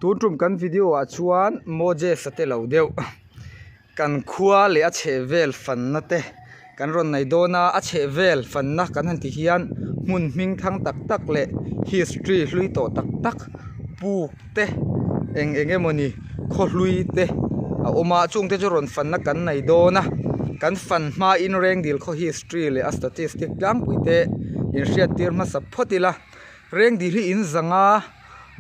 Tun tum kan video ah chuan Moses a te lo deuh kan khua leh a chhehvel fanna te kan rawn nei dawn a, a chhehvel fanna kan han ti hian hmun hming thang tak tak leh history hlui tawh tak tak puk te eng eng emawni khaw hlui te a awm a chung te chu rawn fanna kan nei dawn a kan fan hmain Rengdil khaw history leh a statistic tlangpui te inhriattir hmasa phawt ila Rengdil hi in zanga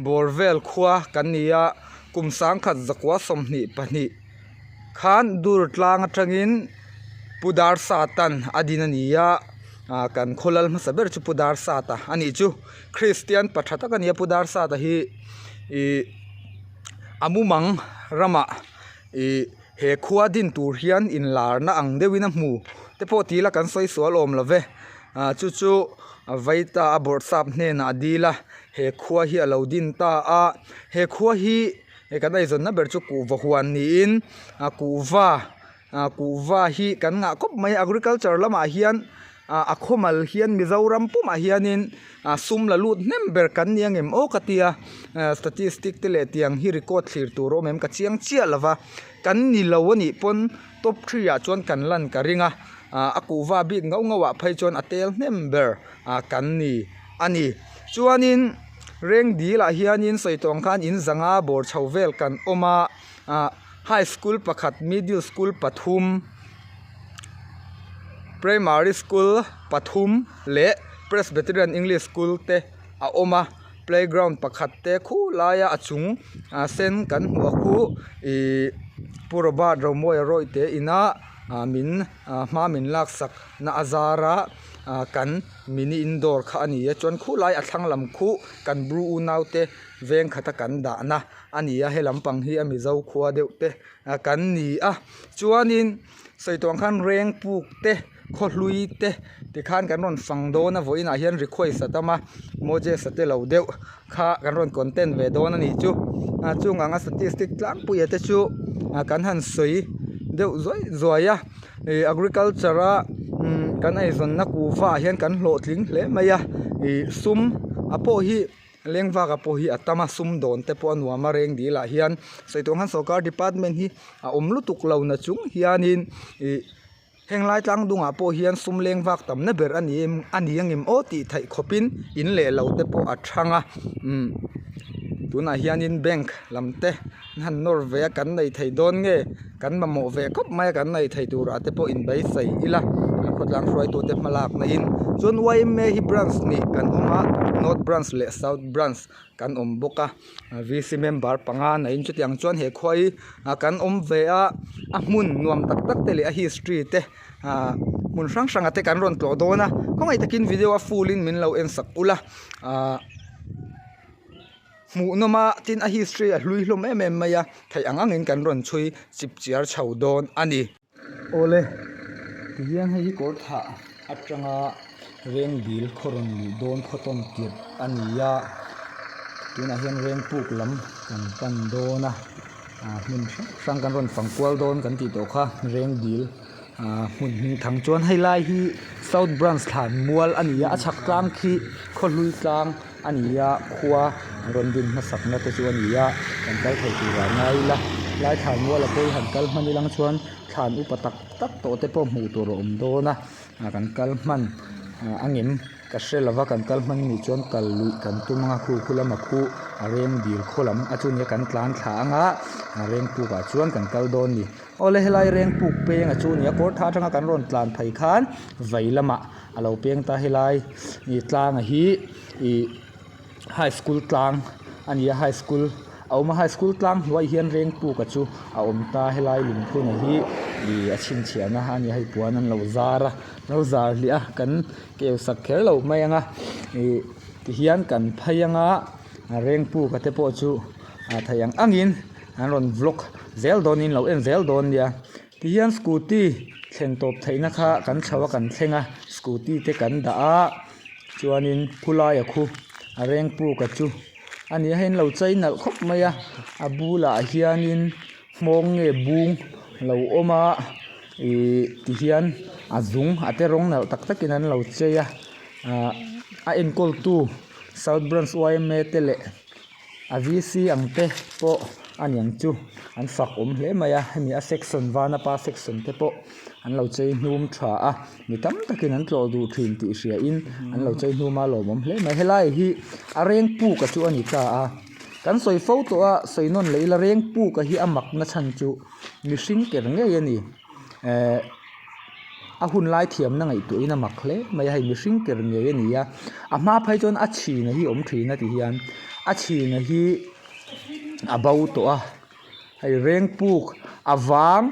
bawr vel khua kan ni a kum sangkhat zakua 22 khan dur tlang atangin Pu Darsatan a din a ni a ah kan khaw lal hmasa ber chu Pu Darsata a nih chu Kristian pa tha tak a ni a Pu Darsata hi ih a mumang ramah ih he khua din tur hian inlarna ang deuhin a hmu te pawh tih ila kan sawi sual awm lo ve ah chu chu a vei ta a bawrhsap hnenah a dil a he khua hi a lo din ta a he khua hi he kan eizawnna ber chu kuhva huan niin a kuhva ah kuhva hi kan ngah khawp mai a agriculture lamah hian ah a khawmal hian Mizoram pumah hianin ah sum la lut hnem ber kan ni ang em aw ka tia ah statistic te leh tiang hi record thlir tur a awm em ka chiang chiah lo va kan ni lo a nih pawn top three ah chuan kan lan ka ring a ah a kuhva bik ngauh ngauh ah phei chuan a tel hnem ber ah kan ni a ni chuanin Rengdil ah hianin sawi tawh ang khan in zanga bawr chho vel kan awm a ah high school pakhat middle school pathum primary school pathum leh presbyterian english school te a awm a playground pakhat te khu laia a chung a sen kan hmuh a khu ihh pu Robert Romawia rawih te ina ah min ah hma min lak sak na a zara ah kan mini indoor kha a ni a chuan khulai a thlang lam khu kan bru unau te veng khata kan dahna. A ni a he lampang hi a mizo khua deuh te kan ni a chuanin sawi tawh ang khan reng puk te khaw hlui te tikhan kan rawn fang dawn a vawiinah hian request a tam a Moses a te lo deuh kha kan rawn content ve dawn a nih chu a chung anga statistic tlangpuia te chu kan han sawi deuh zuai zuai a ih agriculture a kan eizawnna kuhva ah hian kan hlawhtling hle mai a ih sum a pawh hi. Lengvaka pawh hi a tam a sum dawn te pawh a nuam a reng dil ah hian sawi tawh ang khan sawrkar department hi a awm lutuk lo na chung hianin ih heng lai tlang dungah pawh hian sum leng vak tamna ber a ni em a ni ang em aw tih theih khawpin in leh lo te pawh a thang a umm tunah hianin bank lam te an han nawr ve a kan nei thei dawn nge kan mamawh ve khawp mai a kan nei thei turah te pawh inbeisei ila kan khawtlang hruaitute hma lak na in chuan yma hi branch hnih kan awm a north branch leh south branch kan awm bawk a vc member panga neiin chutiang chuan he khua hi ah kan awm ve a a hmun nuam tak tak te leh a history te ah hmun hrang hrang ah te kan rawn tlawh dawn a khawngaih takin video a full in min lo en sak ula ah. Hmuhnawm a tin a history a hlui hlawm em em mai a theih ang angin kan rawn chhui chip chiar chho dawn a ni. Awle tihian hei hi kawr thah atanga reng dil khaw rawn luh dawn khaw tawn tirh a ni a tunah hian reng puk lam kan pan dawn a ah hmun hrang hrang kan rawn fang kual dawn kan tih tawh kha reng dil ah hmun hming thang chuan helai hi south branch thlan mual a ni a a chhak tlang khi khaw hlui tlang. A ni a khua rawn din hmasakna te chu a ni a kan kal thei turah ngai ila lai thlan mual a pawh hi han kal hman ilang chuan thlan upa tak tak tawh te pawh hmuh tur a awm dawn a ah kan kal hman ah ang em ka hre lova kan kal hman anih chuan kal luih kan tum anga khu khu lama khu a reng dil khaw lam a chu nia kan tlan thla anga a reng pukah chuan kan kal dawn a ni awle helai reng puk peng a chu nia kawr tha atanga kan rawn tlan phei khan vei lamah. A lo peng ta helai ih tlang a hi ih high school tlang a ni a high school a awm a high school tlang hnuaiah hian rengpuka chu a awm ta helai lungphun hi ih a chhinchhiahna a ni a hei puan an lo zar a lo zar hliah a kan keu sak kher lo mai ang a ih tihian kan phei anga rengpuka te pawh chu a theih ang angin an rawn vlog zel dawnin lo en zel dawn nia. Tihian scooty thlen tawp theihna kha kan chho a kan thleng a scooty te kan dah a chuanin khulaia khu a reng puk a chu a ni a hei an lo chei nalh khawp mai a a bulah hianin hmawng nge bung a lo awm a ihh tihian a zung a te rawng nalh tak takin an lo chei a ahh a enkawltu south branch yma te leh. A VC ang te pawh a niang chu an fak awm hle mai a hemi a section vanapa section te pawh an lo chei hnum tha a mi tam takin an tlawh duh thin tih hria in an lo chei hnum a lawmawm hle mai helai hi a reng puk a chu a ni ta a kan sawi fo tawh a sawi nawn leh ila reng puk a hi a mak na chhan chu mihring ker ngei a ni ehh a hun lai thiamna ngaihtuahin a mak hle mai a hei mihring ker ngei a ni a a hma phei chuan a chhina hi a awm thin a ti hian a chhina hi a bo tawh a hei reng puk a vang.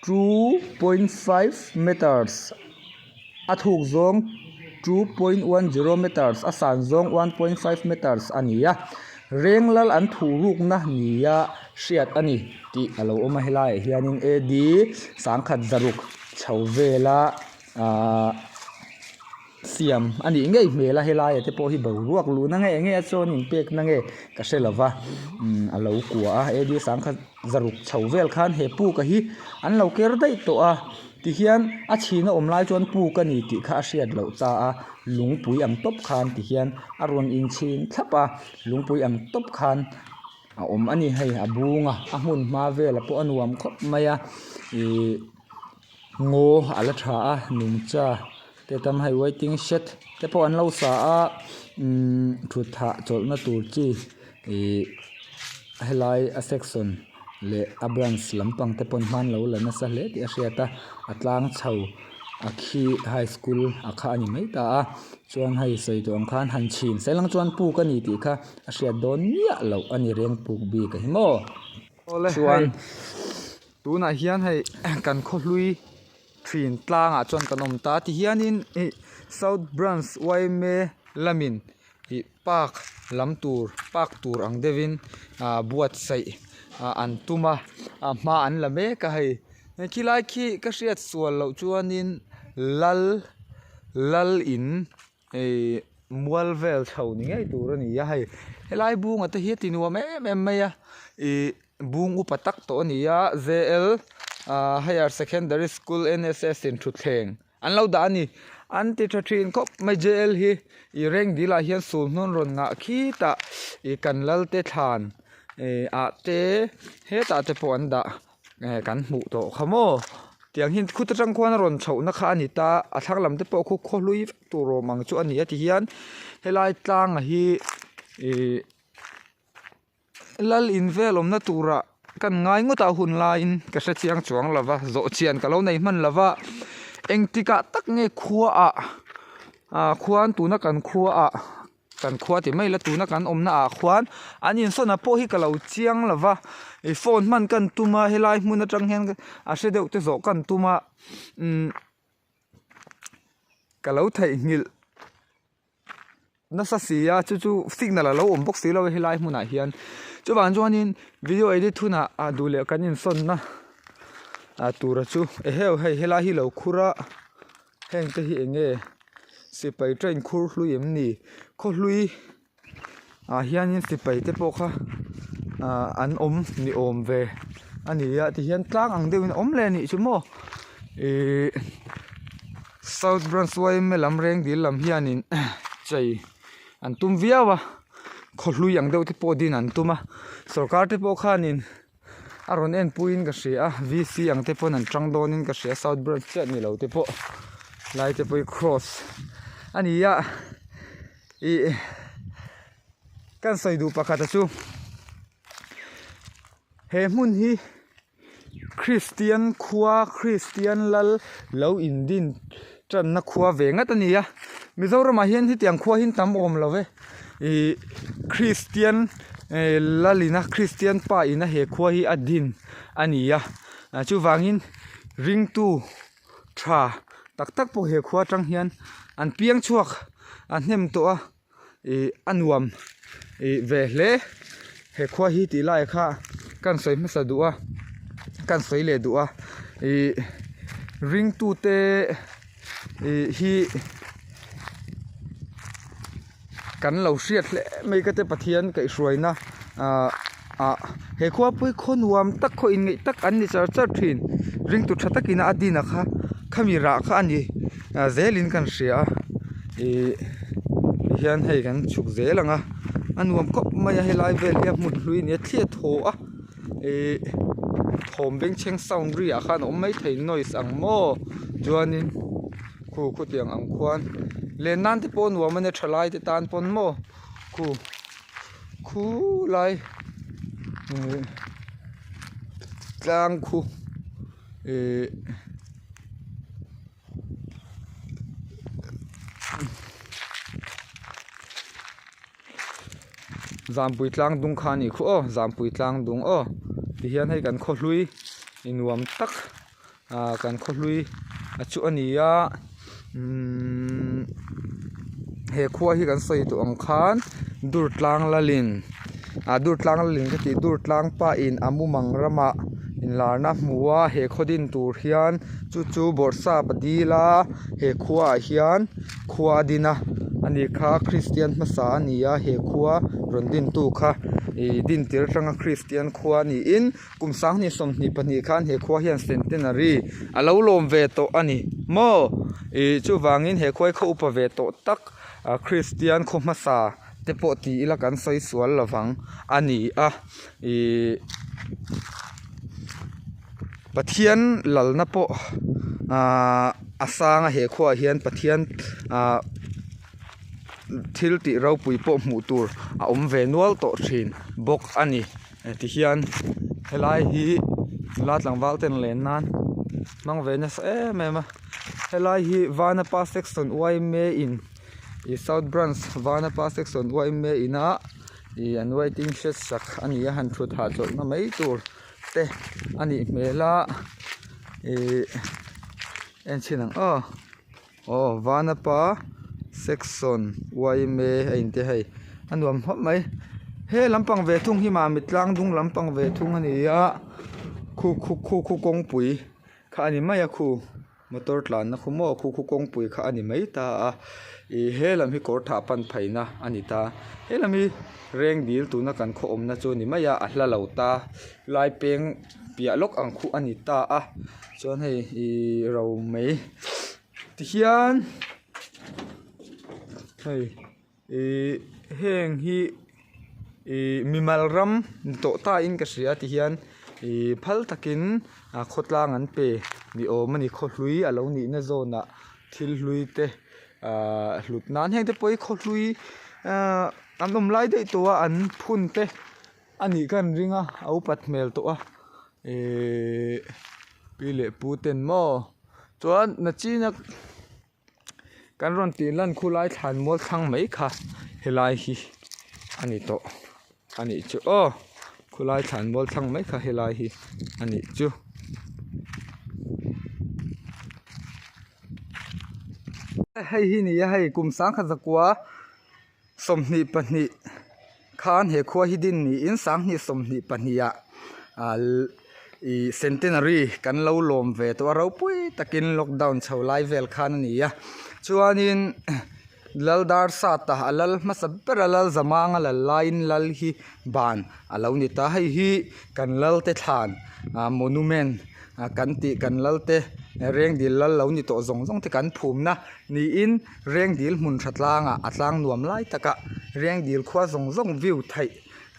2.5 meters a thuk zawng 2.10 meters a san zawng 1.5 meters a ni a reng lal an thuh rukna nia hriat a ni tih a lo awm a helaiah hianin A_D sangkhat zaruk chho vela ahh. Siam a nih ngei hmel a helai ah te pawh hi boruak luhna nge enge a chuan inpekna nge ka hre lo va umm a lo kua a A D sangkhat zaruk chho vel khan he puk a hi an lo ker daih tawh a tihian a chhin a awm lai chuan puk a ni tih kha a hriat loh ta a lungpui ang tawp khan tihian a rawn inchhin thlap a lungpui ang tawp khan a awm a ni hei a bung a a hmun hma velah pawh a nuam khawp mai a ihh. Ngaw a la tha a nungcha te tam hei waiting shed te pawh an lo sa a umm thut hah chawlhna tur chi ihh helai a section leh a branch lampang te pawn hma an lo la nasa hle tih a hriat a a tlang chho a khi high school a kha a ni mai ta a chuan hei sawi tawh ang khan han chhin sel ang chuan puk a ni tih kha a hriat dawn miah loh a ni reng puk bik a hi maw chuan. Tunah hian hei kan khaw hlui thin tlangah chuan kan awm ta tihianin ih south branch yma lamin ih park lam tur park tur ang deuhin ah buatsaih ah an tum a a hma an la mek a hei khilai khi ka hriat sual loh chuanin lal lal in Hei mual vel chho ni ngei tur a ni a hei helai bunga te hi a ti nuam em em mai a ih bung upa tak tawh a ni a J L ah higher secondary school N S S in thutthleng an lo dah a ni an ti tha thin khawp mai J L hi ih reng dil ah hian sul hnawn rawn ngah khitah ih kan lal te thlan ih ah te hetah te pawh an dah. Eh kan hmuh tawh kha maw tiang hian khut atang khuan a rawn chhohna kha a ni ta a thlang lam te pawh khu khaw hlui vek tur awm ang chu a ni a ti hian helai tlangah hi ih lal in vel awmna turah kan ngai ngawt a hun laiin ka hre chiang chuang lo va zawh chian ka lo nei hman lo va engtikah tak nge khuaah ah khuan tuna kan khuaah. Kan khua ti mai la tuna kan awmna ah khuan an insawn ah pawh hi ka lo chiang lo va ih phone hman kan tum a helai hmun atang hian a hre deuh te zawh kan tum a umm ka lo theihnghilh nasa si a chu chu signal a lo awm bawk si lo a helai hmunah hian chuvang chuanin video edit hunah ah duh leh kan insawn na ah tura chu eheu hei helai hi lo khur a. Heng te hi eng nge sipai train khur hlui em ni khaw hlui ah hianin sipai te pawh kha ah an awm ni awm ve a ni a tihian tlang ang deuhin a awm leh a nih chu maw ihh south branch yma lam reng dil lam hianin chei an tum viau a khaw hlui ang deuh te pawh din an tum a sorkar te pawh khanin. A rawn en puiin ka hria a V C ang te pawn an tang dawnin ka hria south branch chiah ni lo te pawh lai te pawh hi cross a ni a ih kan sawi duh pakhat a chu he hmun hi Kristian khua Kristian lal lo in din tanna khua ve ngat a ni a Mizoramah hian hetiang khua hi an tam awm lo ve ih Kristian eh lalina Kristian pa ina he khua hi a din a ni a chuvangin ringtu tha tak tak pawh he khua atang hian an piang chhuak a hnem tawh a ih a nuam ih ve hle he khua hi tih lai kha kan sawi hmasa duh a kan sawi leh duh a ih ringtute ih hi kan lo hriat hle mai ka te Pathian kaihhruaina ah ah he khua pawh hi khaw nuam tak khaw inngeih tak an ni char char thin ringtu tha takin a din a kha khami rah kha a ni ah zelin kan hria a ih tihian hei kan chhuk zel ang a. a nuam khawp mai a helai vel hi a hmun hlui a ni a thli a thaw a ihh thawm bengchheng sound ri ah khan a awm maithei noise ang maw chuanin khu khutiang ang khuan len nan te pawh a nuam a nia thalai te tan pawn maw khu khulai ihh tlang khu ihh. Zampui tlang dung kha a nih khu aw Zampui tlang dung aw tihian hei kan khaw hlui ni nuam tak ah kan khaw hlui a chu a ni a umm he khua hi kan sawi tawh ang khan dur tlang lalin ah dur tlang lalin ka tih dur tlang pah in a mumang ramah inlarna a hmu a he khaw din tur hian chu chu bawrhsap a dil a he khua ah hian khua a din a ani kha kristian hmasa a ni a he khua rawn din tu kha ih din tir atanga kristian khua niin kum sanghnih 22 khan he khua hian centenary a lo lawm ve tawh a ni maw ih chuvangin he khua hi khaw upa ve tawh tak ah kristian khaw hmasa te pawh ti ila kan sawi sual lovang a ni a ih Pathian lalna pawh ahh a sang a he khuaah hian Pathian ahh thil tih ropui pawh hmuh tur a awm ve nual tawh thin bawk a ni tihian helai hi nula tlangval ten len nan hmang ve nasa em em a helai hi Vanapa section yma in ih south branch Vanapa section yma ina ih an waiting shed sak a ni a han thut hahchawlhna mai tur. te a nih hmel a ihh en chhin ang aw aw vanapa section yma a inti hei a nuam khawp mai he lampang ve thung hi mamit tlang dung lampang ve thung a ni a khu khu khu khu kawngpui kha a ni mai a khu. Motor tlanna khu maw khu khu kawngpui kha a ni mai ta a ih he lam hi kawr thah pan phaina a ni ta he lam hi reng dil tuna kan khaw awmna chu a ni mai a a hla lo ta lai peng piah lawk ang khu a ni ta a chuan hei ih ro mai tihian hei. Ihh heng hi ihh mimal ram ni tawh ta in ka hria ti hian ihh phal takin a khawtlang an pe ni awm a ni khaw hlui a lo nih na zawn ah thil hlui te ahh hlut nan heng te pawh hi khaw hlui ahh an awm lai daih tawh a an phun te a nih ka an ring a a upat hmel tawh a ihh pi leh pu ten maw chuan nachina. Kan rawn tih lan khu lai thlan mual thlang mai kha helai hi a ni tawh a nih chu aw khulai thlan mual thlang mai kha helai hi a nih chu. Hei hi ni a hei kum sangkhat zakua 22 khan he khua hi din niin 2022 ah ih centenary kan lo lawm ve tawh a ropui takin lockdown chho lai vel khan a ni a chuanin lal dar sat a a lal hmasa ber a lal zamang a lal laiin lal hi ban a lo ni ta hei hi kan lal te thlan ah monument kan tih kan lal te rengdil lal lo ni tawh zawng zawng te kan phumna niin. Rengdil hmun tha tlangah a tlang nuam lai takah Rengdil khua zawng zawng view theih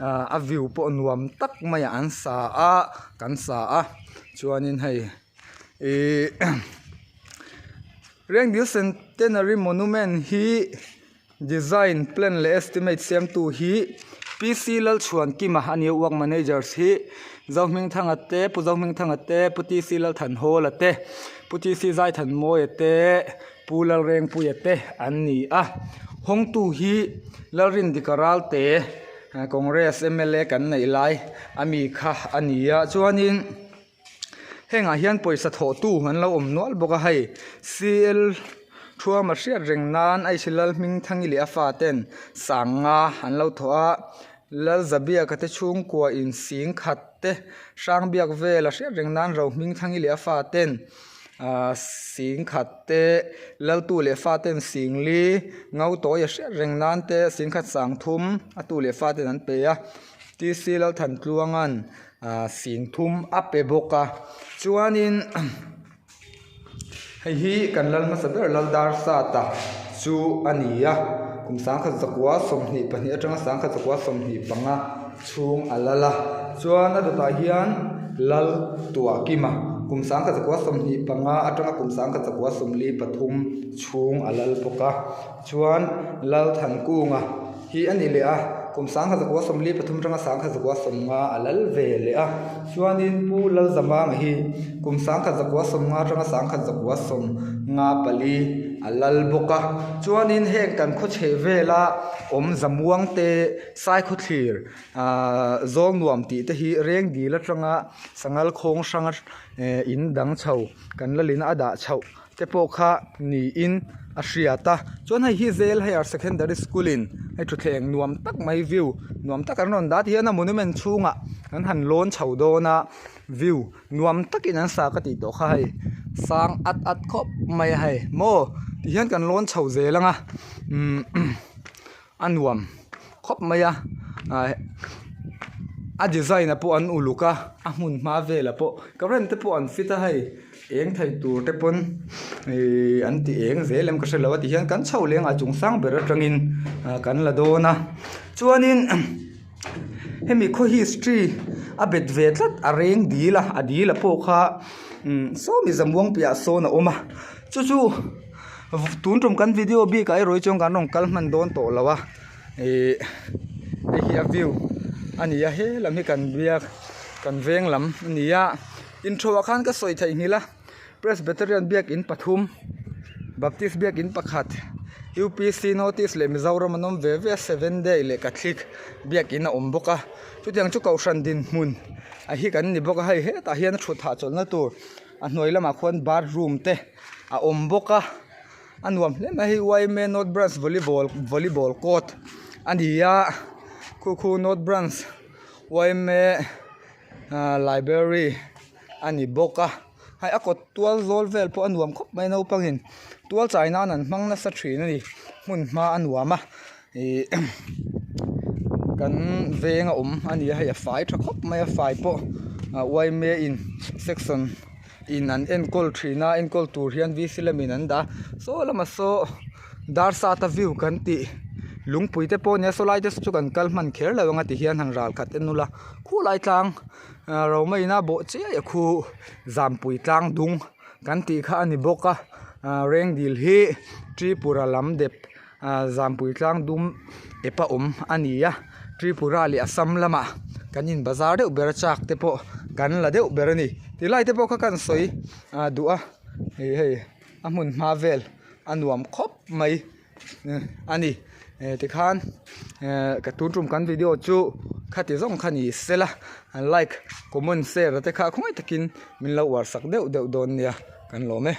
ah a view pawh nuam tak maiah an sa a kan sa a chuanin hei ihh Rengdil centenary monument hi design plan leh estimate siamtu hi P C Lalchhuankima a ni a work managers hi Zohmingthanga te Pu Zohmingthanga te Pu T C Lalthanhawla te Pu T C Zaithanmawia te. Pu Lalrengpuia te an ni a, hawngtu hi Lalrindika Ralte Congress mla kan neih lai a mi kha a ni a, chuanin hengah hian pawisa thawhtu an lo awm nual bawk a hei CL Thuama hriat reng nan Aishi Lalhmingthangi leh a faten Sanga an lo thawh a, Lalzabiaka te chhungkua in Singkhat te Hrangbiak vela hriat reng nan Rohmingthangi leh a faten. Ahh sing khat te laltu leh fa ten sing li ngo tawi a hriat reng nan te sing khat sang thum a tu leh fa ten an pe a T C Lalthantluanga'n ahh sing thum a pe bawk a chuanin hei hi kan lal hmasa ber lal dar sata chu a ni a. Kum 1122 atanga 1125 chhung a lal a. Chuan a dawtah hian Lal Tuahkima kum 1125 atanga kum 1143 chhung a lal bawk a. Chuan Lal Thankunga hi a ni leh a, kum 1143 atanga 1150 a lal ve leh a. Chuanin Pu Lalzamanga hi kum 1150 atanga 1154 a lal bawk a. Chuanin heng kan khaw chheh vela awm zamuang te Saikhawthlir ahh Zawlnuam tih te hi Rengdil atanga Sangal khawng hranga in dang chho kan lalin a dah chhoh te pawh kha niin a hriat a. Chuan hei hi Zel Higher Secondary School in hei thutthleng nuam tak mai view nuam tak an rawn dah ti hian a monument chhungah an han lawn chho dawn a view nuam takin an sa ka tih tawh kha hei sang at at khawp mai a hei maw ti hian kan lawn chho zel ang a umm a nuam khawp mai a ah a design ah pawh an uluk a a hmun hma velah pawh current te pawh an fit a hei eng thei tur te pawn ihh an ti eng zel em ka hrelo a tihian kan chho leng ah chung sang ber atangin ah kan la dawn a chuanin hemi khaw history a bet ve tlat a reng dil a a dil a pawh kha umm sawmi zamuang piahah sawn a awm a chu chu tun tum kan video bik ah erawh hi chuan kan rawn kal hman dawn tawh lo a ihh hei hi a view a ni a he lam hi kan biak kan veng lam a ni a intro ah khan ka sawi theihnghilh a Presbyterian biakin pathum Baptist biakin pakhat U_P_C North East leh Mizoram an awm ve ve a seven day leh Catholic biakin a awm bawk a chutiang chu kohhran dinhmun a hi kan ni bawk a hei hetah hian a thut hahchawlhna tur a hnuai lamah khuan bathroom te a awm bawk a a nuam hle mai hei Y_M_A North Branch volleyball volleyball court a ni a khu khu North Branch Y_M_A ahh library a ni bawk a hei a kawt tual zawl vel pawh a nuam khawp mai naupangin tual chai nan an hmang nasa thin a ni hmun hma a nuam a ihh kan veng a awm a ni a hei a fai tha khawp mai a fai pawh ah Y_M_A in section in an enkawl thin a enkawl tur hian V C lamin an dah a saw lamah saw darsata view kan tih lungpui te pawh a nia saw lai te chu kan kal hman kher lo ang a ti hian han ral khat en ula khulai tlang ah roma ina bawh chiai a khu zampui tlang dung kan tih kha a ni bawk a ah rengdil hi Tripura lam dep ah zampui tlang dum ep a awm a ni a Tripura leh Assam lamah kan in bazar deuh ber a chak te pawh kan la deuh ber a ni tilai te pawh kha kan sawi ah duh a hei hei a hmun hma vel a nuam khawp mai a ni tikhan ka tun tum kan video chu khati zawng kha ni sela like comment share te kha khawngaih takin min lo uar sak deuh deuh dawn nia kan lawm e.